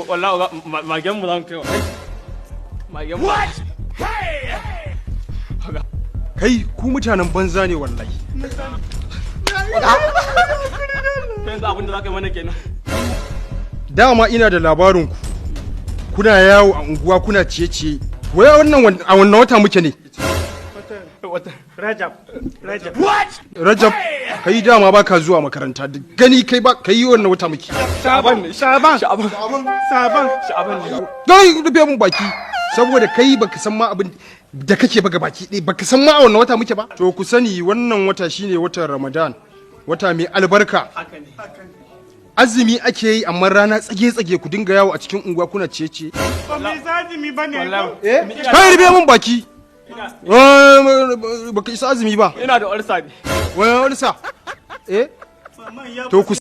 Wallahi oga, magen mu za mu kai wa. Magen mu. Oga. Kai, ku mutanen banza ne wallahi. Yanzu abin da za ka yi mana kenan. Dama ina da labarin ku, kuna yawo a unguwa kuna ciye-ciye. Wai wannan a wannan wata muke ne? Wata. Rajab, Rajab. Rajab, kai dama baka zuwa makaranta da gani kai ba kai. Wannan wata muke? Sha'aban ne. Sha'aban. Sha'aban. Sabon. Sha'aban ne. Dai rufe mun baki, saboda kai baka san ma abin da kake ba baki ɗaya, baka san ma a wannan wata muke ba. To ku sani, wannan wata shine watan Ramadan, wata mai albarka. Haka ne. Azumi ake yi, amma rana tsage-tsage ku dinga yawo a cikin unguwa kuna ciye-ciye. Ba mu isa azumi ba ne. Wallahi. Eh, kai, rufe mun baki. Eh, baka isa azumi ba. Ina da ulcer ne. Wani ulcer? Eh, to ku